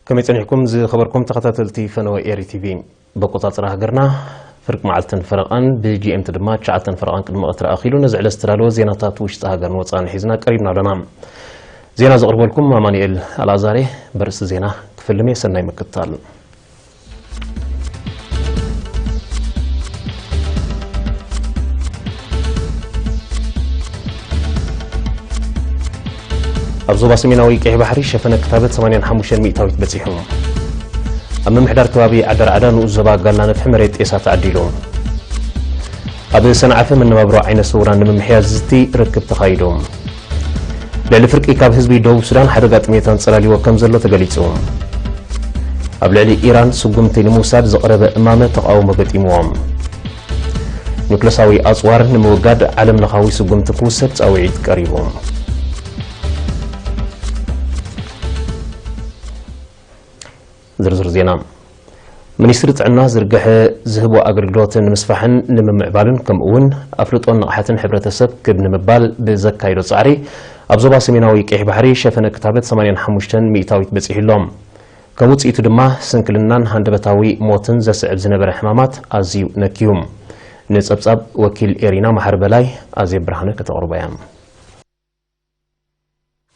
ከመይ ጸኒሕኩም ዝኸበርኩም ተኸታተልቲ ፈነወ ኤሪ ቲቪ? በቆጻጽራ ሃገርና ፍርቂ መዓልትን ፈረቓን፣ ብጂኤምቲ ድማ ትሽዓተን ፈረቓን ቅድሚ ቀትሪ ኣኺሉ። ነዚ ዕለት ዝተዳለወ ዜናታት ውሽጢ ሃገርን ወጻእን ሒዝና ቀሪብና ኣለና። ዜና ዘቕርበልኩም ኣማኑኤል ኣልኣዛሬ። በርእሲ ዜና ክፍልም እየ። ሰናይ ምክትታል። ኣብ ዞባ ሰሜናዊ ቀይሕ ባሕሪ ሸፈነ ክታበት ሰማንያን ሓሙሽተን ሚእታዊት በጺሑ። ኣብ ምምሕዳር ከባቢ ዓደርዓዳ ንኡስ ዞባ ጋላ ነፍሒ መሬት ጤሳ ተዓዲሉ። ኣብ ሰንዓፈ መነባብሮ ዓይነ ስውራን ንምምሕያሽ ዝዝቲ ርክብ ተኻይዱ። ልዕሊ ፍርቂ ካብ ህዝቢ ደቡብ ሱዳን ሓደጋ ጥሜት ኣንጸላልይዎ ከም ዘሎ ተገሊጹ። ኣብ ልዕሊ ኢራን ስጉምቲ ንምውሳድ ዝቐረበ እማመ ተቓውሞ ገጢምዎም። ኒውክለሳዊ ኣጽዋር ንምውጋድ ዓለም ለኻዊ ስጉምቲ ክውሰድ ጻውዒት ቀሪቡ። ዝርዝር ዜና። ሚኒስትሪ ጥዕና ዝርግሐ ዝህቦ ኣገልግሎት ንምስፋሕን ንምምዕባልን ከምኡ እውን ኣፍልጦን ንቕሓትን ሕብረተሰብ ክብ ንምባል ብዘካይዶ ጻዕሪ ኣብ ዞባ ሰሜናዊ ቀይሕ ባሕሪ ሸፈነ ክታበት ሰማንያን ሓሙሽተን ሚእታዊት በጺሑ ኣሎ። ከም ውጽኢቱ ድማ ስንክልናን ሃንደበታዊ ሞትን ዘስዕብ ዝነበረ ሕማማት ኣዝዩ ነክዩ። ንጸብጻብ ወኪል ኤሪና መሓሪ በላይ ኣዜብ ብርሃነ ከተቕርቦ እያ።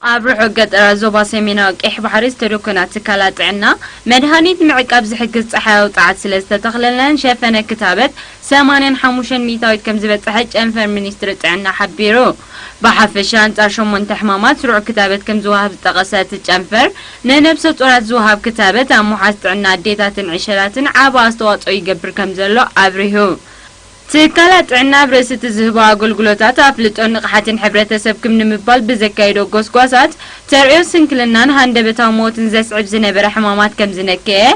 ኣብ ርሑቕ ገጠራት ዞባ ሰሜናዊ ቀይሕ ባሕሪ ዝተደኮና ትካላት ጥዕና፣ መድሃኒት ምዕቃብ ዝሕግዝ ጸሓያዊ ጸዓት ስለ ዝተተኽለለን ሸፈነ ክታበት ሰማንያን ሓሙሽተን ሚእታዊት ከም ዝበጽሐ ጨንፈር ሚኒስትሪ ጥዕና ሓቢሩ። ብሓፈሻ ኣንጻር ሸሞንተ ሕማማት ስሩዕ ክታበት ከም ዝወሃብ ዝጠቐሰ እቲ ጨንፈር፣ ንነብሰ ጡራት ዝወሃብ ክታበት ኣብ ምውሓስ ጥዕና ኣዴታትን ዕሸላትን ዓቢ ኣስተዋጽኦ ይገብር ከም ዘሎ ኣብሪሁ። ትካላት ጥዕና ኣብ ርእሲ እቲ ዝህቦ ኣገልግሎታት ኣፍልጦን ንቕሓትን ሕብረተሰብ ክብ ንምባል ብዘካየዶ ጎስጓሳት፣ ተርእዮ ስንክልናን ሃንደበታዊ ሞትን ዘስዕብ ዝነበረ ሕማማት ከም ዝነከየ፣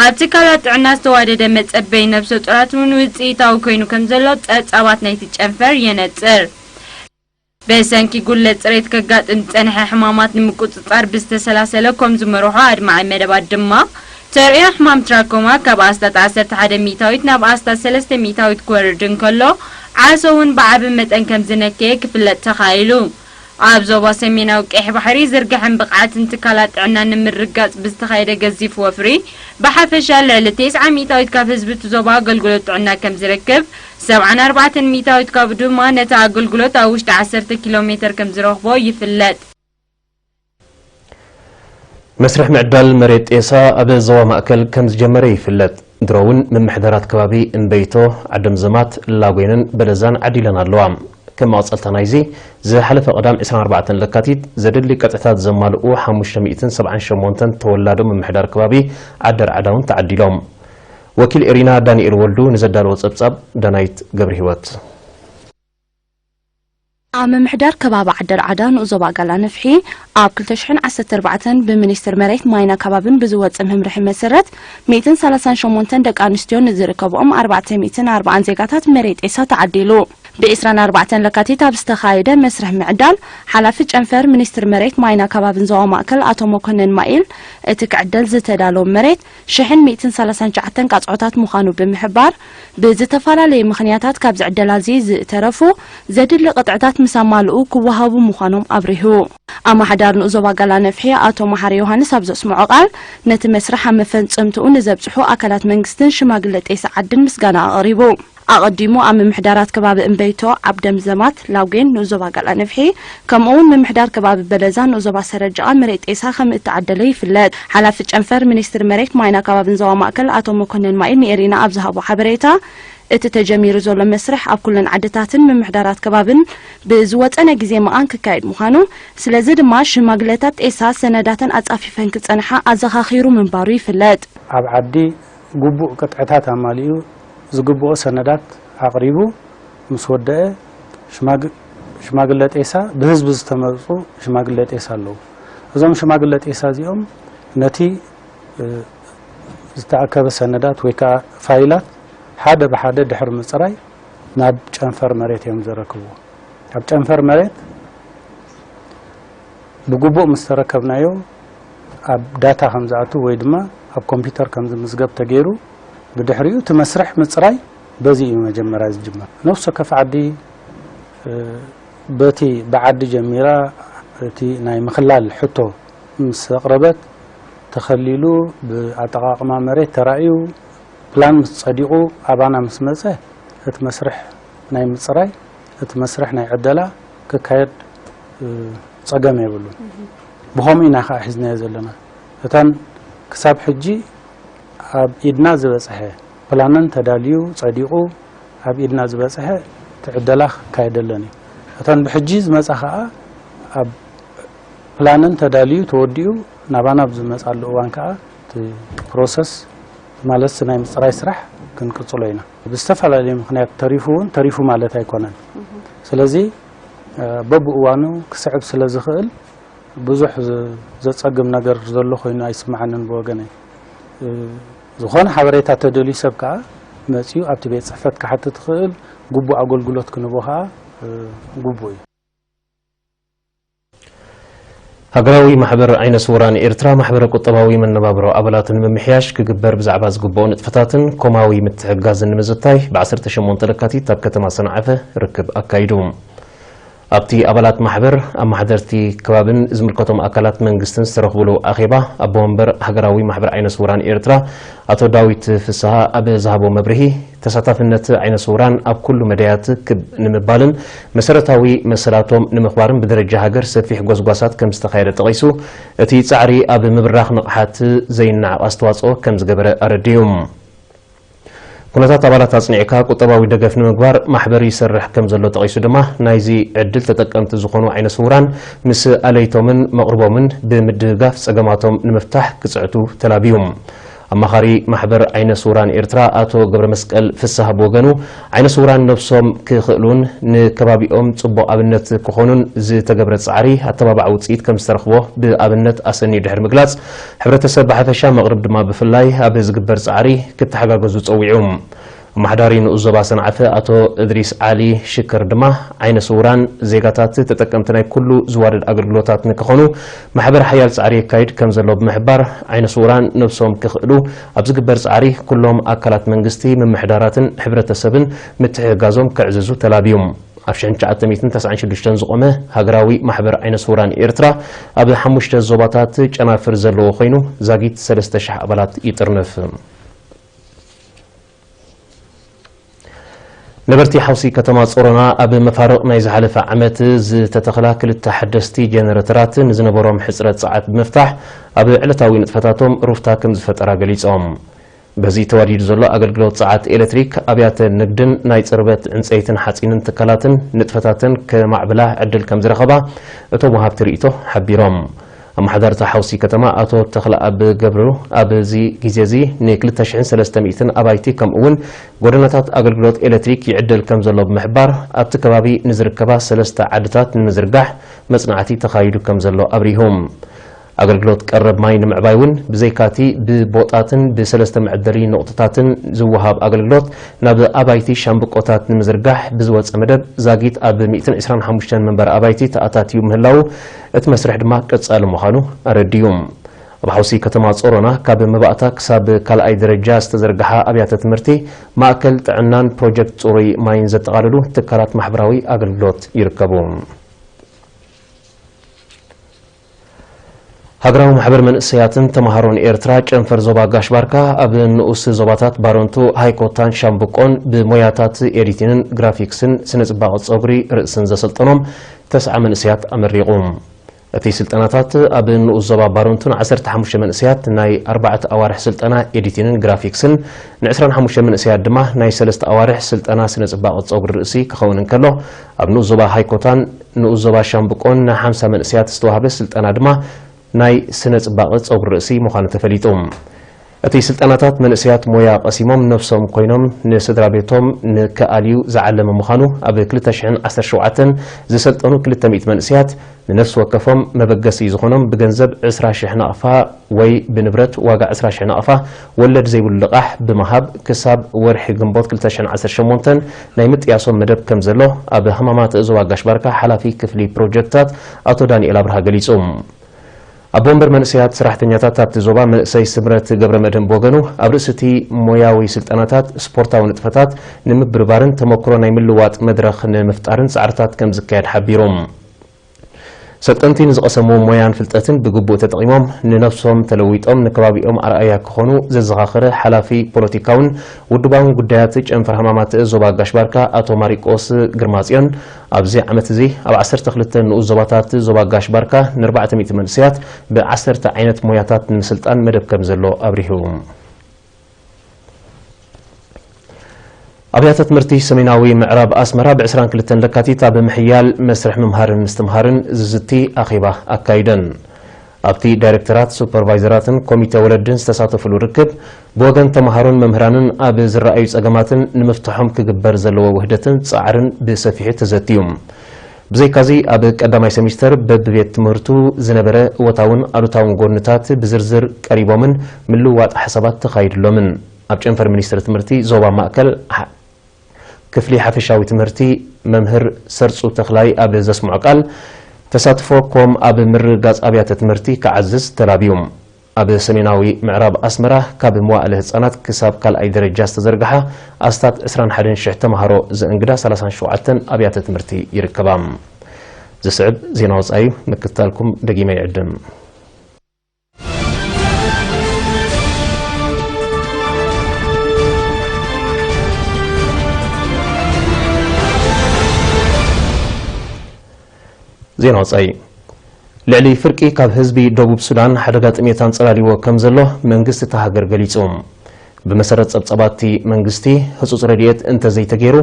ኣብ ትካላት ጥዕና ዝተዋደደ መጸበዪ ነብሰ ጡራት እውን ውጽኢታዊ ኮይኑ ከም ዘሎ ጸብጻባት ናይቲ ጨንፈር የነጽር። ብሰንኪ ጉድለት ጽሬት ከጋጥም ዝጸንሐ ሕማማት ንምቁጽጻር ብዝተሰላሰለ ከም ዝመርሖ ኣድማዒ መደባት ድማ፣ ተርእዮ ሕማም ትራኮማ ካብ ኣስታት ዓሰርተ ሓደ ሚእታዊት ናብ ኣስታት ሰለስተ ሚእታዊት ክወርድ እንከሎ፣ ዓሶ እውን ብዓቢ መጠን ከም ዝነከየ ክፍለጥ ተኻኢሉ። ኣብ ዞባ ሰሜናዊ ቀይሕ ባሕሪ ዝርግሐን ብቕዓትን ትካላት ጥዕና ንምርግጋጽ ብዝተኻየደ ገዚፍ ወፍሪ፣ ብሓፈሻ ልዕሊ ተስዓ ሚእታዊት ካብ ህዝቢ እቲ ዞባ ኣገልግሎት ጥዕና ከም ዝረክብ፣ ሰብዓን ኣርባዕተን ሚእታዊት ካብኡ ድማ ነቲ ኣገልግሎት ኣብ ውሽጢ ዓሰርተ ኪሎ ሜተር ከም ዝረኽቦ ይፍለጥ። መስርሕ ምዕዳል መሬት ጤሳ ኣብ ዞባ ማእከል ከም ዝጀመረ ይፍለጥ። ድሮ እውን ምምሕዳራት ከባቢ እምበይቶ፣ ዓደምዘማት፣ ላጎንን በለዛን ዓዲለን ኣለዋ። ከም መቐጸልታ ናይዚ፣ ዝሓለፈ ቀዳም ዕስራን ኣርባዕተን ለካቲት ዘድሊ ቅጥዕታት ዘማልኡ ሓሙሽተ ሚእትን ሰብዓን ሸሞንተን ተወላዶ ምምሕዳር ከባቢ ዓደርዓዳ እውን ተዓዲሎም። ወኪል ኤሪና ዳንኤል ወልዱ ንዘዳለዎ ጸብጻብ ዳናይት ገብረህይወት። ኣብ ምምሕዳር ከባቢ ዓደርዓዳ ንኡስ ዞባ ጋላ ነፍሒ ኣብ ክልተ ሽሕን ዓሰርተ ኣርባዕተን ብሚኒስትር መሬት ማይና ከባብን ብዝወጸ መምርሒ መሰረት ሚእትን ሰላሳን ሸሞንተን ደቂ ኣንስትዮ ንዝርከብኦም ኣርባዕተ ሚእትን ኣርባዓን ዜጋታት መሬት ጤሳ ተዓዲሉ። ብዒስራን ኣርባዕተን ለካቲት ኣብ ዝተኻየደ መስርሕ ምዕዳል፣ ሓላፊ ጨንፈር ሚኒስትሪ መሬት ማይና ከባብን ዞባ ማእከል ኣቶ መኮነን ማኢል፣ እቲ ክዕደል ዝተዳለወ መሬት ሽሕን ሚእትን ሰላሳን ትሽዓተን ቃጽዖታት ምዃኑ ብምሕባር፣ ብዝተፈላለየ ምኽንያታት ካብዚ ዕደላ እዚ ዝተረፉ ዘድሊ ቅጥዕታት ምስ ኣማልኡ ክወሃቡ ምዃኖም ኣብሪሁ። ኣማሓዳር ንኡስ ዞባ ጋላ ነፍሒ ኣቶ መሓሪ ዮሃንስ ኣብ ዘስምዖ ቃል፣ ነቲ መስርሕ ኣብ መፈጸምትኡ ንዘብጽሑ ኣካላት መንግስትን ሽማግለ ጤሳ ዓድን ምስጋና ኣቕሪቡ። ኣቐዲሙ ኣብ ምምሕዳራት ከባቢ እምበይቶ፣ ዓብደም ዘማት፣ ላጉን ንኡስ ዞባ ጋላ ነፍሒ፣ ከምኡ እውን ምምሕዳር ከባቢ በለዛ ንኡስ ዞባ ሰረጃቓ መሬት ጤሳ ከም እተዓደለ ይፍለጥ። ሓላፊ ጨንፈር ሚኒስትሪ መሬት ማይና ከባብን ዞባ ማእከል ኣቶ መኮነን ማኢል ንኤሪና ኣብ ዝሃቦ ሓበሬታ፣ እቲ ተጀሚሩ ዘሎ መስርሕ ኣብ ኩለን ዓድታትን ምምሕዳራት ከባብን ብዝወጸነ ግዜ መቓን ክካየድ ምዃኑ፣ ስለዚ ድማ ሽማግለታት ጤሳ ሰነዳተን ኣጻፊፈን ክጸንሓ ኣዘኻኺሩ ምንባሩ ይፍለጥ። ኣብ ዓዲ ግቡእ ቅጥዕታት ኣማሊኡ ዝግብኦ ሰነዳት ኣቕሪቡ ምስ ወደአ ሽማግ-፣ ሽማግለ ጤሳ ብህዝቢ ዝተመርጹ ሽማግለ ጤሳ ኣለዉ። እዞም ሽማግለ ጤሳ እዚኦም ነቲ፣ እ፣ ዝተኣከበ ሰነዳት ወይ ከኣ ፋይላት ሓደ ብሓደ ድሕሪ ምጽራይ ናብ ጨንፈር መሬት እዮም ዘረክብዎ። ኣብ ጨንፈር መሬት ብግቡእ ምስ ተረከብናዮ፣ ኣብ ዳታ ከም ዝኣቱ ወይ ድማ ኣብ ኮምፒውተር ከም ዝምዝገብ ተገይሩ፣ ብድሕሪኡ እቲ መስርሕ ምጽራይ በዚ እዩ መጀመርያ ዝጅመር። ነፍሲ ወከፍ ዓዲ፣ እ፣ በቲ ብዓዲ ጀሚራ እቲ ናይ ምኽላል ሕቶ ምስ ኣቕረበት፣ ተኸሊሉ ብኣጠቓቕማ መሬት ተራእዩ ፕላን ምስ ጸዲቑ ኣባና ምስ መጸ እቲ መስርሕ ናይ ምጽራይ እቲ መስርሕ ናይ ዕደላ ክካየድ ጸገም የብሉን። ብኸምኡ ኢና ከዓ ሒዝናዮ ዘለና። እተን ክሳብ ሕጂ ኣብ ኢድና ዝበፅሐ ፕላነን ተዳልዩ ጸዲቑ ኣብ ኢድና ዝበፅሐ እቲ ዕደላ ክካየደለን እዩ። እተን ብሕጂ ዝመፃ ከዓ ኣብ ፕላነን ተዳልዩ ተወዲኡ ናባና ኣብ ዝመፃሉ እዋን ከዓ እቲ ፕሮሰስ ማለት ናይ ምፅራይ ስራሕ ክንቅፅሎ ኢና። ብዝተፈላለየ ምክንያት ተሪፉ እውን ተሪፉ ማለት ኣይኮነን። ስለዚ በብእዋኑ ክስዕብ ስለ ዝኽእል ብዙሕ ዘጸግም ነገር ዘሎ ኮይኑ ኣይስምዓንን ብወገነይ። ዝኾነ ሓበሬታ ተደልዩ ሰብ ከኣ መጺኡ ኣብቲ ቤት ጽሕፈት ክሓትት ይኽእል፣ ግቡእ ኣገልግሎት ክንቦ ከኣ ግቡእ እዩ። ሃገራዊ ማሕበር ዓይነ ስውራን ኤርትራ ማሕበረ ቁጠባዊ መነባብሮ ኣባላቱ ንምምሕያሽ ክግበር ብዛዕባ ዝግብኦ ንጥፈታትን ኮማዊ ምትሕግጋዝን ንምዝታይ ብ ዓሰርተ ሸሞንተ ለካቲት ኣብ ከተማ ሰንዓፈ ርክብ ኣካይዱ። ኣብቲ ኣባላት ማሕበር፣ ኣመሓደርቲ ከባብን ዝምልከቶም ኣካላት መንግስትን ዝተረኽብሉ ኣኼባ፣ ኣቦ ወንበር ሃገራዊ ማሕበር ዓይነ ስውራን ኤርትራ ኣቶ ዳዊት ፍስሃ ኣብ ዝሃቦ መብርሂ፣ ተሳታፍነት ዓይነ ስውራን ኣብ ኩሉ መዳያት ክብ ንምባልን መሰረታዊ መሰላቶም ንምኽባርን ብደረጃ ሃገር ሰፊሕ ጎስጓሳት ከም ዝተኻየደ ጠቒሱ፣ እቲ ጻዕሪ ኣብ ምብራኽ ንቕሓት ዘይነዓቕ ኣስተዋጽኦ ከም ዝገበረ ኣረዲኡ። ኩነታት ኣባላት ኣጽኒዕካ ቁጠባዊ ደገፍ ንምግባር ማሕበር ይሰርሕ ከም ዘሎ ጠቒሱ ድማ፣ ናይዚ ዕድል ተጠቀምቲ ዝኾኑ ዓይነ ስውራን ምስ ኣለይቶምን መቕርቦምን ብምድግጋፍ ጸገማቶም ንምፍታሕ ክጽዕቱ ተላብዩ። ኣማኻሪ ማሕበር ዓይነ ስውራን ኤርትራ ኣቶ ገብረመስቀል ፍስሃ ብወገኑ፣ ዓይነ ስውራን ነብሶም ክኽእሉን ንከባቢኦም ጽቡቕ ኣብነት ክኾኑን ዝተገብረ ጻዕሪ ኣተባባዕ ውጽኢት ከም ዝተረኽቦ ብኣብነት ኣሰንዩ ድሕሪ ምግላጽ፣ ሕብረተሰብ ብሓፈሻ መቕርብ ድማ ብፍላይ ኣብ ዝግበር ጻዕሪ ክተሓጋገዙ ጸዊዑ። ኣመሓዳሪ ንኡስ ዞባ ሰንዓፈ ኣቶ እድሪስ ዓሊ ሽከር ድማ፣ ዓይነ ስውራን ዜጋታት ተጠቀምቲ ናይ ኩሉ ዝዋደድ ኣገልግሎታት ንክኾኑ ማሕበር ሓያል ጻዕሪ የካይድ ከም ዘሎ ብምሕባር፣ ዓይነ ስውራን ነብሶም ክኽእሉ ኣብ ዝግበር ጻዕሪ ኩሎም ኣካላት መንግስቲ፣ ምምሕዳራትን ሕብረተሰብን ምትሕግጋዞም ከዕዝዙ ተላብዩ። ኣብ ሽሕን ትሽዓተ ሚእትን ተስዓን ሽዱሽተን ዝቖመ ሃገራዊ ማሕበር ዓይነ ስውራን ኤርትራ ኣብ ሓሙሽተ ዞባታት ጨናፍር ዘለዎ ኮይኑ ዛጊት ሰለስተ ሽሕ ኣባላት ይጥርንፍ። ነበርቲ ሓውሲ ከተማ ጾሮና ኣብ መፋርቕ ናይ ዝሓለፈ ዓመት ዝተተኽላ ክልተ ሓደስቲ ጀነረተራት ንዝነበሮም ሕጽረት ጸዓት ብምፍታሕ ኣብ ዕለታዊ ንጥፈታቶም ሩፍታ ከም ዝፈጠራ ገሊጾም። በዚ ተዋዲዱ ዘሎ ኣገልግሎት ጸዓት ኤሌክትሪክ ኣብያተ ንግድን ናይ ጽርበት ዕንጸይትን ሓጺንን ትካላትን ንጥፈታተን ከማዕብላ ዕድል ከም ዝረኸባ እቶም ወሃብቲ ርእይቶ ሓቢሮም። ኣመሓዳሪ እታ ሓውሲ ከተማ ኣቶ ተኽለኣብ ገብሩ ኣብዚ ግዜ እዚ ን ክልተ ሽሕን ሰለስተ ሚእትን ኣባይቲ ከምኡ እውን ጎደናታት ኣገልግሎት ኤሌክትሪክ ይዕደል ከም ዘሎ ብምሕባር ኣብቲ ከባቢ ንዝርከባ ሰለስተ ዓድታት ንምዝርጋሕ መጽናዕቲ ተኻይዱ ከም ዘሎ ኣብሪሁ። ኣገልግሎት ቀረብ ማይ ንምዕባይ እውን ብዘይካቲ ብቦጣትን ብሰለስተ መዐደሊ ነቑጥታትን ዝወሃብ ኣገልግሎት ናብ ኣባይቲ ሻምብቆታት ንምዝርጋሕ ብዝወፀ መደብ ዛጊት ኣብ ሚእትን ዕስራን ሓሙሽተን መንበሪ ኣባይቲ ተኣታትዩ ምህላዉ እቲ መስርሕ ድማ ቀፃሊ ምዃኑ ኣረድዩ። ኣብ ሓውሲ ከተማ ጾሮና ካብ መባእታ ክሳብ ካልኣይ ደረጃ ዝተዘርግሓ ኣብያተ ትምህርቲ፣ ማእከል ጥዕናን ፕሮጀክት ጽሩይ ማይን ዘጠቓልሉ ትካላት ማሕበራዊ ኣገልግሎት ይርከቡ። ሃገራዊ ማሕበር መንእሰያትን ተምሃሮን ኤርትራ ጨንፈር ዞባ ጋሽ ባርካ ኣብ ንኡስ ዞባታት ባረንቱ፣ ሃይኮታን ሻምብቆን ብሞያታት ኤዲቲንን ግራፊክስን ስነ ጽባቐ ጸጉሪ ርእስን ዘሰልጠኖም ተስዓ መንእሰያት ኣመሪቑ። እቲ ስልጠናታት ኣብ ንኡስ ዞባ ባረንቱ ን ዓሰርተ ሓሙሽተ መንእሰያት ናይ ኣርባዕተ ኣዋርሕ ስልጠና ኤዲቲንን ግራፊክስን፣ ን ዕስራን ሓሙሽተ መንእሰያት ድማ ናይ ሰለስተ ኣዋርሕ ስልጠና ስነ ጽባቐ ጸጉሪ ርእሲ ክኸውን እንከሎ፣ ኣብ ንኡስ ዞባ ሃይኮታን ንኡስ ዞባ ሻምብቆን ን ሓምሳ መንእሰያት ዝተዋህበ ስልጠና ድማ ናይ ስነ ጽባቐ ጸጉሪ ርእሲ ምዃኑ ተፈሊጡ። እቲ ስልጠናታት መንእሰያት ሞያ ቀሲሞም ነብሶም ኮይኖም ንስድራ ቤቶም ንክኣልዩ ዝዓለመ ምዃኑ ኣብ ክልተ ሽሕን ዓሰርተ ሸውዓተን ዝሰልጠኑ ክልተ ሚእቲ መንእሰያት ንነፍሲ ወከፎም መበገሲ ዝኾኖም ብገንዘብ ዕስራ ሽሕ ናቕፋ ወይ ብንብረት ዋጋ ዕስራ ሽሕ ናቕፋ ወለድ ዘይብሉ ልቓሕ ብምሃብ ክሳብ ወርሒ ግንቦት ክልተ ሽሕን ዓሰርተ ሸሞንተን ናይ ምጥያሶም መደብ ከም ዘሎ ኣብ ሃማማተ ዞባ ጋሽ ባርካ ሓላፊ ክፍሊ ፕሮጀክታት ኣቶ ዳንኤል ኣብርሃ ገሊጹ። ኣቦ ወንበር መንእሰያት ሰራሕተኛታት ኣብቲ ዞባ መንእሰይ ስምረት ገብረመድህን ብወገኑ፣ ኣብ ርእሲ እቲ ሞያዊ ስልጠናታት፣ ስፖርታዊ ንጥፈታት ንምብርባርን ተመክሮ ናይ ምልውዋጥ መድረኽ ንምፍጣርን ጻዕርታት ከም ዝካየድ ሓቢሩ። ሰልጠንቲ ንዝቐሰምዎ ሞያን ፍልጠትን ብግቡእ ተጠቒሞም፣ ንነብሶም ተለዊጦም ንከባቢኦም ኣርኣያ ክኾኑ ዘዘኻኸረ ሓላፊ ፖለቲካውን ውድባውን ጉዳያት ጨንፈር ሃማማት ዞባ ጋሽ ባርካ ኣቶ ማሪቆስ ግርማጽዮን፣ ኣብዚ ዓመት እዚ ኣብ ዓሰርተ ክልተ ንኡስ ዞባታት ዞባ ጋሽ ባርካ ንኣርባዕተ ሚእቲ መንእሰያት ብዓሰርተ ዓይነት ሞያታት ንምስልጣን መደብ ከም ዘሎ ኣብሪሁ። ኣብያተ ትምህርቲ ሰሜናዊ ምዕራብ ኣስመራ ብ ዕስራን ክልተን ለካቲት ኣብ ምሕያል መስርሕ ምምሃርን ምስትምሃርን ዝዝቲ ኣኼባ ኣካይደን። ኣብቲ ዳይሬክተራት፣ ሱፐርቫይዘራትን ኮሚተ ወለድን ዝተሳተፉሉ ርክብ፣ ብወገን ተምሃሮን መምህራንን ኣብ ዝረኣዩ ጸገማትን ንምፍትሖም ክግበር ዘለዎ ውህደትን ጻዕርን ብሰፊሑ ተዘትዩ። ብዘይካዚ፣ ኣብ ቀዳማይ ሰሚስተር በብቤት ትምህርቱ ዝነበረ እወታውን ኣሉታውን ጎንታት ብዝርዝር ቀሪቦምን ምልውዋጥ ሓሳባት ተኻይድሎምን። ኣብ ጨንፈር ሚኒስትሪ ትምህርቲ ዞባ ማእከል ሓ-፣ ክፍሊ ሓፈሻዊ ትምህርቲ መምህር ሰርጹ ተኽላይ ኣብ ዘስምዖ ቃል፣ ተሳትፎ ኮም ኣብ ምርግጋጽ ኣብያተ ትምህርቲ ክዓዝዝ ተላብዩ። ኣብ ሰሜናዊ ምዕራብ ኣስመራ ካብ መዋእለ ህጻናት ክሳብ ካልኣይ ደረጃ ዝተዘርግሓ ኣስታት ዕስራን ሓደን ሽሕ ተምሃሮ ዘእንግዳ ሰላሳን ሸውዓተን ኣብያተ ትምህርቲ ይርከባ። ዝስዕብ ዜና ወጻኢ ምክትታልኩም ደጊመ ይዕድም። ዜና ወጻኢ። ልዕሊ ፍርቂ ካብ ህዝቢ ደቡብ ሱዳን ሓደጋ ጥሜት ኣንጸላልይዎ ከም ዘሎ መንግስቲ እታ ሃገር ገሊጹ። ብመሰረት ጸብጻባት እቲ መንግስቲ፣ ህጹጽ ረድኤት እንተዘይተገይሩ፣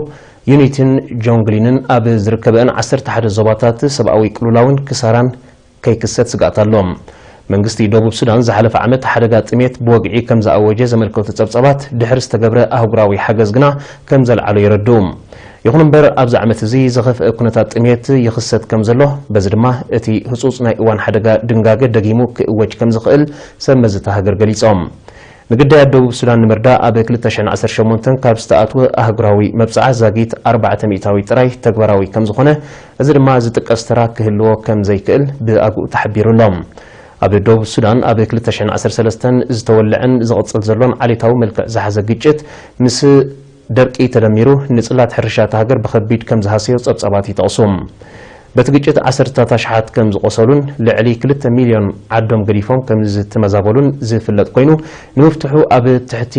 ዩኒቲን ጆንግሊንን ኣብ ዝርከበአን ዓሰርተ ሓደ ዞባታት ሰብኣዊ ቅልውላውን ክሳራን ከይክሰት ስግኣት ኣሎ። መንግስቲ ደቡብ ሱዳን ዝሓለፈ ዓመት ሓደጋ ጥሜት ብወግዒ ከም ዝኣወጀ ዘመልከቱ ጸብጻባት፣ ድሕሪ ዝተገብረ ኣህጉራዊ ሓገዝ ግና ከም ዘልዓሎ የረድኡ። ይኹን እምበር፣ ኣብዚ ዓመት እዚ ዝኸፍአ ኩነታት ጥሜት ይኽሰት ከም ዘሎ፣ በዚ ድማ እቲ ህጹጽ ናይ እዋን ሓደጋ ድንጋገ ደጊሙ ክእወጅ ከም ዝኽእል ሰብ መዚ እታ ሃገር ገሊጾም። ንግዳያት ደቡብ ሱዳን ንምርዳእ ኣብ ክልተ ሽሕን ዓሰርተ ሸሞንተን ካብ ዝተኣትወ ኣህጉራዊ መብጽዓ ዛጊት ኣርባዕተ ሚእታዊት ጥራይ ተግባራዊ ከም ዝኾነ፣ እዚ ድማ ዝጥቀስ ተራ ክህልዎ ከም ዘይክእል ብኣግኡ ተሓቢሩ ኣሎ። ኣብ ደቡብ ሱዳን ኣብ ክልተ ሽሕን ዓሰርተ ሰለስተን ዝተወልዐን ዝቕጽል ዘሎን ዓሌታዊ መልክዕ ዝሓዘ ግጭት ምስ ደርቂ ተደሚሩ ንጽላት ሕርሻ እታ ሃገር ብኸቢድ ከም ዝሃሰዮ ጸብጻባት ይጠቕሱ። በቲ ግጭት ዓሰርተታት ኣሽሓት ከም ዝቖሰሉን ልዕሊ ክልተ ሚልዮን ዓዶም ገዲፎም ከም ዝተመዛበሉን ዝፍለጥ ኮይኑ፣ ንምፍትሑ ኣብ ትሕቲ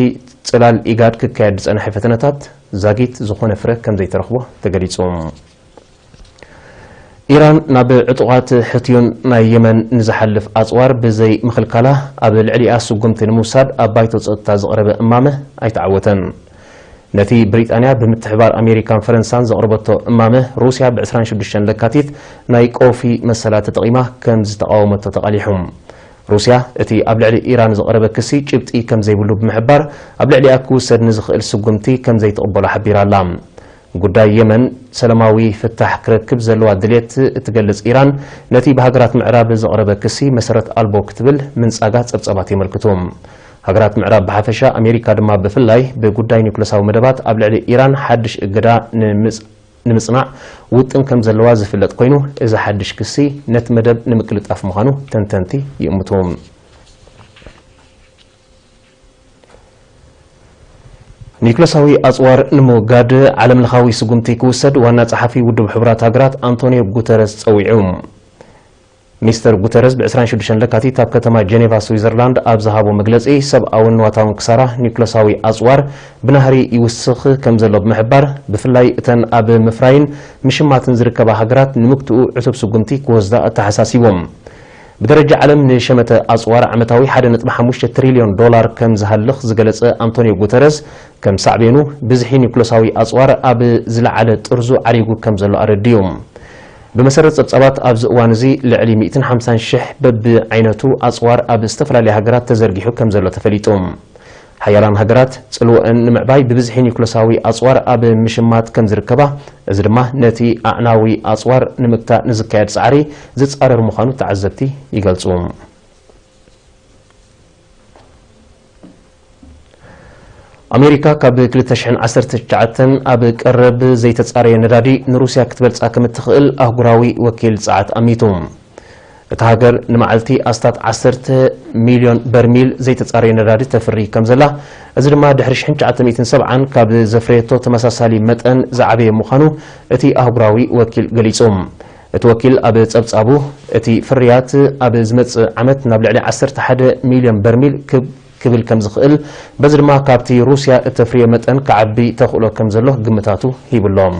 ጽላል ኢጋድ ክካየድ ዝጸንሐ ፈተነታት ዛጊት ዝኾነ ፍረ ከም ዘይተረኽቦ ተገሊጹ። ኢራን ናብ ዕጡቓት ሕትዩን ናይ የመን ንዝሓልፍ ኣጽዋር ብዘይ ምኽልካላ፣ ኣብ ልዕሊኣ ስጉምቲ ንምውሳድ ኣብ ባይቶ ጸጥታ ዝቐረበ እማመ ኣይተዓወተን። ነቲ ብሪጣንያ ብምትሕባር ኣሜሪካን ፈረንሳን ዘቕረበቶ እማመ፣ ሩስያ ብ ዕስራን ሽዱሽተን ለካቲት ናይ ቀውፊ መሰላ ተጠቒማ ከም ዝተቓወመቶ ተቓሊሑ። ሩስያ እቲ ኣብ ልዕሊ ኢራን ዝቐረበ ክሲ ጭብጢ ከም ዘይብሉ ብምሕባር፣ ኣብ ልዕሊኣ ክውሰድ ንዝኽእል ስጉምቲ ከም ዘይትቕበሎ ሓቢራ ኣላ። ጉዳይ የመን ሰላማዊ ፍታሕ ክረክብ ዘለዋ ድሌት እትገልጽ ኢራን፣ ነቲ ብሃገራት ምዕራብ ዝቐረበ ክሲ መሰረት ኣልቦ ክትብል ምንጻጋ ጸብጻባት የመልክቱ። ሃገራት ምዕራብ ብሓፈሻ፣ ኣሜሪካ ድማ ብፍላይ፣ ብጉዳይ ኒውክለሳዊ መደባት ኣብ ልዕሊ ኢራን ሓድሽ እገዳ ንምጽ-፣ ንምጽናዕ ውጥን ከም ዘለዋ ዝፍለጥ ኮይኑ፣ እዚ ሓድሽ ክሲ ነቲ መደብ ንምቅልጣፍ ምዃኑ ተንተንቲ ይእምቱ። ኒውክለሳዊ ኣጽዋር ንምውጋድ ዓለምለኻዊ ስጉምቲ ክውሰድ ዋና ጸሓፊ ውድብ ሕቡራት ሃገራት ኣንቶኒዮ ጉተረስ ጸዊዑ። ሚስተር ጉተረስ ብ ዕስራን ሽዱሽተን ለካቲት ኣብ ከተማ ጀኔቫ ስዊዘርላንድ ኣብ ዝሃቦ መግለጺ፣ ሰብኣውን ንዋታውን ክሳራ ኒውክለሳዊ ኣጽዋር ብናህሪ ይውስኽ ከም ዘሎ ብምሕባር፣ ብፍላይ እተን ኣብ ምፍራይን ምሽማትን ዝርከባ ሃገራት ንምግትኡ ዕቱብ ስጉምቲ ክወስዳ ኣተሓሳሲቡ። ብደረጃ ዓለም ንሸመተ ኣጽዋር ዓመታዊ ሓደ ነጥቢ ሓሙሽተ ትሪልዮን ዶላር ከም ዝሃልኽ ዝገለጸ ኣንቶኒዮ ጉተረስ፣ ከም ሳዕቤኑ ብዝሒ ኒውክለሳዊ ኣጽዋር ኣብ ዝለዓለ ጥርዙ ዓሪጉ ከም ዘሎ ኣረዲኡ። ብመሰረት ጸብጻባት፣ ኣብዚ እዋን እዚ ልዕሊ ሚእትን ሓምሳን ሽሕ በብዓይነቱ ኣጽዋር ኣብ ዝተፈላለያ ሃገራት ተዘርጊሑ ከም ዘሎ ተፈሊጡ። ሓያላን ሃገራት ጽልወአን ንምዕባይ ብብዝሒ ኒውክለሳዊ ኣጽዋር ኣብ ምሽማት ከም ዝርከባ፣ እዚ ድማ ነቲ ኣዕናዊ ኣጽዋር ንምግታእ ንዝካየድ ጻዕሪ ዝጻረር ምዃኑ ተዓዘብቲ ይገልጹ። ኣሜሪካ ካብ ክልተ ሽሕን ዓሰርተ ትሽዓተን ኣብ ቀረብ ዘይተጻረየ ነዳዲ ንሩስያ ክትበልጻ ከም እትኽእል ኣህጉራዊ ወኪል ጸዓት ኣሚቱ። እታ ሃገር ንመዓልቲ ኣስታት ዓሰርተ ሚልዮን በርሚል ዘይተጻረየ ነዳዲ ተፍሪ ከም ዘላ፣ እዚ ድማ ድሕሪ ሽሕን ትሽዓተ ሚእትን ሰብዓን ካብ ዘፍረየቶ ተመሳሳሊ መጠን ዝዓበየ ምዃኑ እቲ ኣህጉራዊ ወኪል ገሊጹ። እቲ ወኪል ኣብ ጸብጻቡ፣ እቲ ፍርያት ኣብ ዝመጽእ ዓመት ናብ ልዕሊ ዓሰርተ ሓደ ሚልዮን በርሚል ክብ-፣ ክብል ከም ዝኽእል፣ በዚ ድማ ካብቲ ሩስያ እተፍርዮ መጠን ክዓቢ ተኽእሎ ከም ዘሎ ግምታቱ ሂብሎም።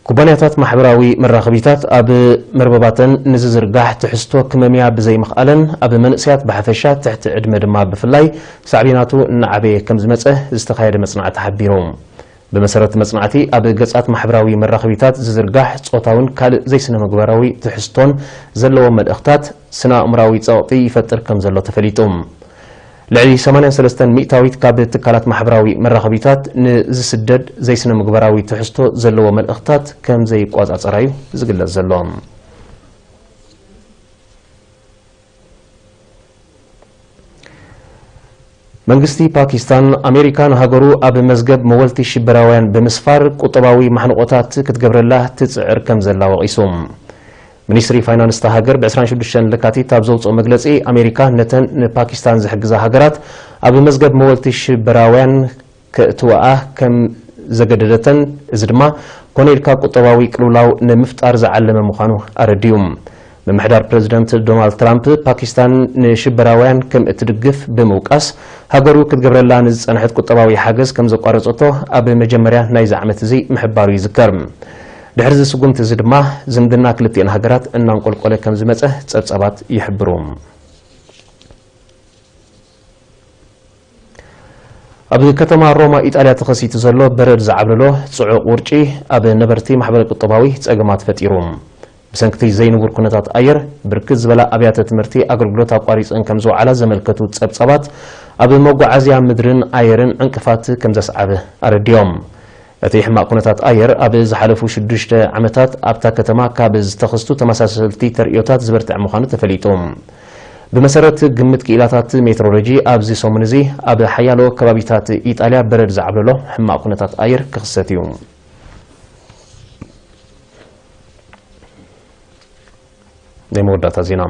ኩባንያታት ማሕበራዊ መራኸቢታት ኣብ መርበባተን ንዝዝርጋሕ ትሕዝቶ ክመምያ ብዘይምኽኣለን፣ ኣብ መንእሰያት ብሓፈሻ ትሕቲ ዕድመ ድማ ብፍላይ ሳዕቤናቱ እናዓበየ ከም ዝመጸ ዝተኻየደ መጽናዕቲ ሓቢሩ። ብመሰረት መጽናዕቲ፣ ኣብ ገጻት ማሕበራዊ መራኸቢታት ዝዝርጋሕ ጾታውን ካልእ ዘይስነ ምግባራዊ ትሕዝቶን ዘለዎ መልእኽታት ስነ ኣእምራዊ ጸቕጢ ይፈጥር ከም ዘሎ ተፈሊጡ። ልዕሊ ሰማንያን ሰለስተን ሚእታዊት ካብ ትካላት ማሕበራዊ መራኸቢታት ንዝስደድ ዘይስነ ምግባራዊ ትሕዝቶ ዘለዎ መልእኽታት ከም ዘይቆጻጸራ እዩ ዝግለጽ ዘሎ። መንግስቲ ፓኪስታን፣ ኣሜሪካ ንሃገሩ ኣብ መዝገብ መወልቲ ሽበራውያን ብምስፋር ቁጠባዊ ማሕንቆታት ክትገብረላ ትጽዕር ከም ዘላ ወቒሱ። ሚኒስትሪ ፋይናንስ እታ ሃገር ብ ዕስራን ሽዱሽተን ለካቲት ኣብ ዘውጽኦ መግለጺ፣ ኣሜሪካ ነተን ንፓኪስታን ዝሕግዛ ሃገራት ኣብ መዝገብ መወልቲ ሽበራውያን ከእትወኣ ከም ዘገደደተን፣ እዚ ድማ ኮነ ኢልካ ቁጠባዊ ቅልውላው ንምፍጣር ዝዓለመ ምዃኑ ኣረዲኡ። ምምሕዳር ፕረዚደንት ዶናልድ ትራምፕ፣ ፓኪስታን ንሽበራውያን ከም እትድግፍ ብምውቃስ፣ ሃገሩ ክትገብረላ ንዝጸንሐት ቁጠባዊ ሓገዝ ከም ዘቋረጸቶ ኣብ መጀመርያ ናይዚ ዓመት እዚ ምሕባሩ ይዝከር። ድሕሪ እዚ ስጉምቲ እዚ ድማ፣ ዝምድና ክልቲኤን ሃገራት እናንቆልቆለ ከም ዝመጸ ጸብጻባት ይሕብሩ። ኣብ ከተማ ሮማ ኢጣልያ ተኸሲቱ ዘሎ በረድ ዝዓብለሎ ጽዑቕ ውርጪ፣ ኣብ ነበርቲ ማሕበረ ቁጠባዊ ጸገማት ፈጢሩ። ብሰንክቲ ዘይንቡር ኩነታት ኣየር፣ ብርክት ዝበላ ኣብያተ ትምህርቲ ኣገልግሎት ኣቋሪጸን ከም ዝወዓላ ዘመልከቱ ጸብጻባት፣ ኣብ መጓዓዝያ ምድርን ኣየርን ዕንቅፋት ከም ዘስዓበ ኣረዲኦም። እቲ ሕማቕ ኩነታት ኣየር፣ ኣብ ዝሓለፉ ሽዱሽተ ዓመታት ኣብታ ከተማ ካብ ዝተኸስቱ ተመሳሰልቲ ተርእዮታት ዝበርትዐ ምዃኑ ተፈሊጡ። ብመሰረት ግምት ክኢላታት ሜትሮሎጂ፣ ኣብዚ ሰሙን እዚ ኣብ ሓያሎ ከባቢታት ኢጣልያ በረድ ዝዓብለሎ ሕማቕ ኩነታት ኣየር ክኽሰት እዩ። ናይ መወዳእታ ዜና።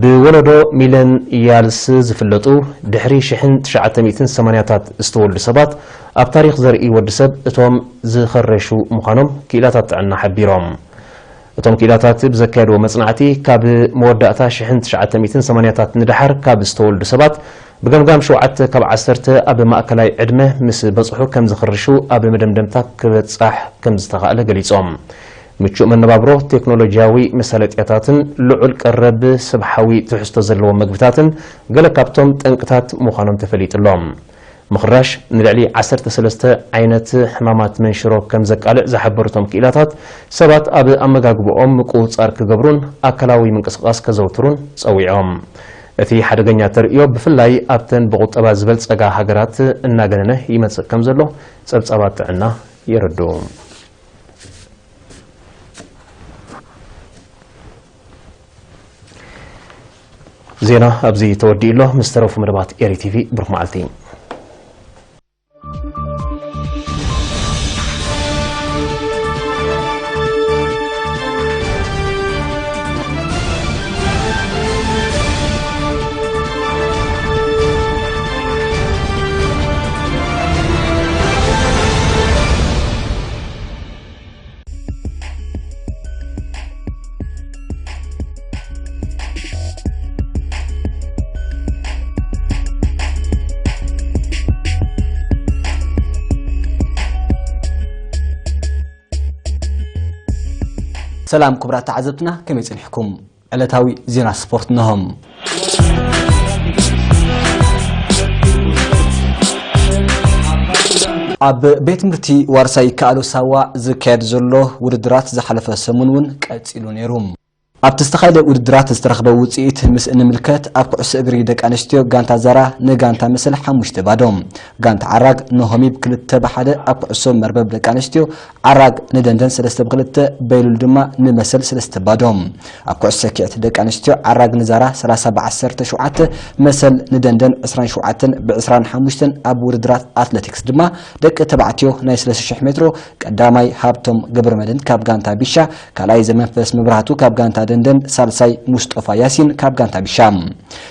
ብወለዶ ሚለንያልስ ዝፍለጡ፣ ድሕሪ ሽሕን ትሽዓተ ሚእትን ሰማንያታት ዝተወልዱ ሰባት፣ ኣብ ታሪኽ ዘርኢ ወዲ ሰብ እቶም ዝኸረሹ ምዃኖም ክኢላታት ጥዕና ሓቢሮም። እቶም ክኢላታት ብዘካየድዎ መጽናዕቲ፣ ካብ መወዳእታ ሽሕን ትሽዓተ ሚእትን ሰማንያታት ንደሓር ካብ ዝተወልዱ ሰባት፣ ብገምጋም ሸውዓተ ካብ ዓሰርተ ኣብ ማእከላይ ዕድመ ምስ በጽሑ ከም ዝኽርሹ ኣብ መደምደምታ ክበጻሕ ከም ዝተኻእለ ገሊጾም። ምቹእ መነባብሮ፣ ቴክኖሎጂያዊ መሳለጥያታትን ልዑል ቀረብ ሰብ ሓዊ ትሕዝቶ ዘለዎም መግብታትን ገለ ካብቶም ጠንቅታት ምዃኖም ተፈሊጡ ኣሎ። ምኽራሽ ንልዕሊ ዓሰርተ ሰለስተ ዓይነት ሕማማት መንሽሮ ከም ዘቃልዕ ዝሓበሩ እቶም ክኢላታት፣ ሰባት ኣብ ኣመጋግባኦም ምቁጽጻር ክገብሩን ኣካላዊ ምንቅስቓስ ከዘውትሩን ጸዊዖም። እቲ ሓደገኛ ተርእዮ ብፍላይ ኣብተን ብቁጠባ ዝበልጸጋ ሃገራት እናገነነ ይመጽእ ከም ዘሎ ጸብጻባት ጥዕና የረድኡ። ዜና ኣብዚ ተወዲኡ ኣሎ። ምስ ተረፉ መደባት ኤሪ ቲቪ ብሩኽ መዓልቲ። ሰላም ክቡራት ተዓዘብትና፣ ከመይ ጸኒሕኩም? ዕለታዊ ዜና ስፖርት ነሆም። ኣብ ቤት ትምህርቲ ዋርሳይ ይከኣሎ ሳዋ ዝካየድ ዘሎ ውድድራት ዝሓለፈ ሰሙን እውን ቀጺሉ ነይሩ። ኣብቲ ዝተኻየደ ውድድራት ዝተረኽበ ውጽኢት ምስ እንምልከት፣ ኣብ ኩዕሶ እግሪ ደቂ ኣንስትዮ ጋንታ ዛራ ንጋንታ መሰል ሓሙሽተ ባዶ፣ ጋንታ ዓራግ ንሆሚብ ክልተ ብሓደ፣ ኣብ ኩዕሶ መርበብ ደቂ ኣንስትዮ ዓራግ ንደንደን ሰለስተ ብክልተ፣ በይሉል ድማ ንመሰል ሰለስተ ባዶ። ኣብ ኩዕሶ ሰኪዐት ደቂ ኣንስትዮ ዓራግ ንዛራ ሰላሳ ብዓሰርተ ሸውዓተ፣ መሰል ንደንደን ዕስራን ሸውዓተን ብዕስራን ሓሙሽተን፣ ኣብ ውድድራት ኣትሌቲክስ ድማ ደቂ ተባዕትዮ ናይ ሰለስተ ሽሕ ሜትሮ ቀዳማይ ሃብቶም ገብረመድህን ካብ ጋንታ ቢሻ፣ ካልኣይ ዘመንፈስ መብራህቱ ካብ ጋንታ ደንደን፣ ሳልሳይ ሙስጠፋ ያሲን ካብ ጋንታ ቢሻ።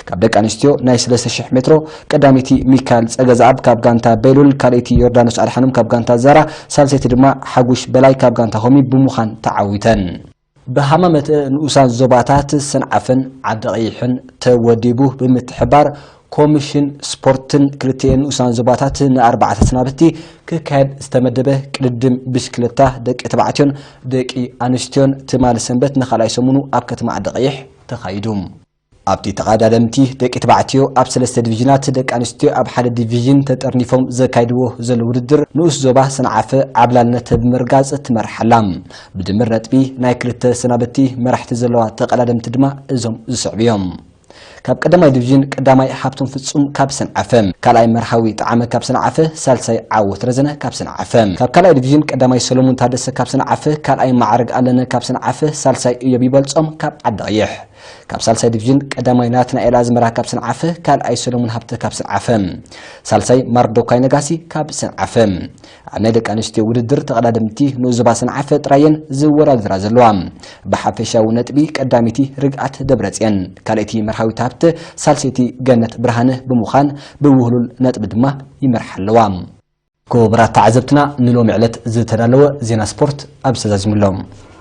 ካብ ደቂ ኣንስትዮ ናይ ሰለስተ ሽሕ ሜትሮ ቀዳመይቲ ሚካል ጸገዛኣብ ካብ ጋንታ ቤሉል፣ ካልኣይቲ ዮርዳኖስ ኣድሓኖም ካብ ጋንታ ዛራ፣ ሳልሰይቲ ድማ ሓጉሽ በላይ ካብ ጋንታ ሆሚ ብምዃን ተዓዊተን። ብሃማመተ ንኡሳን ዞባታት ሰንዓፈን ዓዲ ቀይሕን ተወዲቡ ብምትሕባር ኮሚሽን ስፖርትን ክልቲኤን ንኡሳን ዞባታት ንኣርባዕተ ሰናብቲ ክካየድ ዝተመደበ ቅድድም ብሽክለታ ደቂ ተባዕትዮን ደቂ ኣንስትዮን ትማሊ ሰንበት ንኻልኣይ ሰሙኑ ኣብ ከተማ ዓዲ ቀይሕ ተኻይዱ። ኣብቲ ተቐዳደምቲ ደቂ ተባዕትዮ ኣብ ሰለስተ ዲቪዥናት፣ ደቂ ኣንስትዮ ኣብ ሓደ ዲቪዥን ተጠርኒፎም ዘካይድዎ ዘሎ ውድድር ንኡስ ዞባ ሰንዓፈ ዓብላልነት ብምርጋጽ ትመርሓላ። ብድምር ነጥቢ ናይ ክልተ ሰናበቲ መራሕቲ ዘለዋ ተቐዳደምቲ ድማ እዞም ዝስዕቡ እዮም። ካብ ቀዳማይ ዲቪዥን ቀዳማይ ሃብቶም ፍጹም ካብ ሰንዓፈ፣ ካልኣይ መርሃዊ ጣዕመ ካብ ሰንዓፈ፣ ሳልሳይ ዓወት ረዘነ ካብ ሰንዓፈ። ካብ ካልኣይ ዲቪዥን ቀዳማይ ሰሎሙን ታደሰ ካብ ሰንዓፈ፣ ካልኣይ ማዕረግ ኣለነ ካብ ሰንዓፈ፣ ሳልሳይ እዮብ ይበልጾም ካብ ዓዲ ቀይሕ። ካብ ሳልሳይ ዲቪዥን ቀዳማይ ናትናኤል ኣዝመራ ካብ ሰንዓፈ፣ ካልኣይ ሰሎሙን ሃብተ ካብ ሰንዓፈ፣ ሳልሳይ ማርዶካይ ነጋሲ ካብ ሰንዓፈ። ኣብ ናይ ደቂ ኣንስትዮ ውድድር ተቐዳደምቲ ንኡስ ዞባ ሰንዓፈ ጥራየን ዝወዳደራ ዘለዋ። ብሓፈሻዊ ነጥቢ ቀዳመይቲ ርግኣት ደብረጽየን፣ ካልኣይቲ መርሃዊት ሃብተ፣ ሳልሰይቲ ገነት ብርሃነ ብምዃን ብውህሉል ነጥቢ ድማ ይመርሓ ኣለዋ። ክቡራት ተዓዘብትና፣ ንሎሚ ዕለት ዝተዳለወ ዜና ስፖርት ኣብዚ ተዛዚሙ ኣሎ።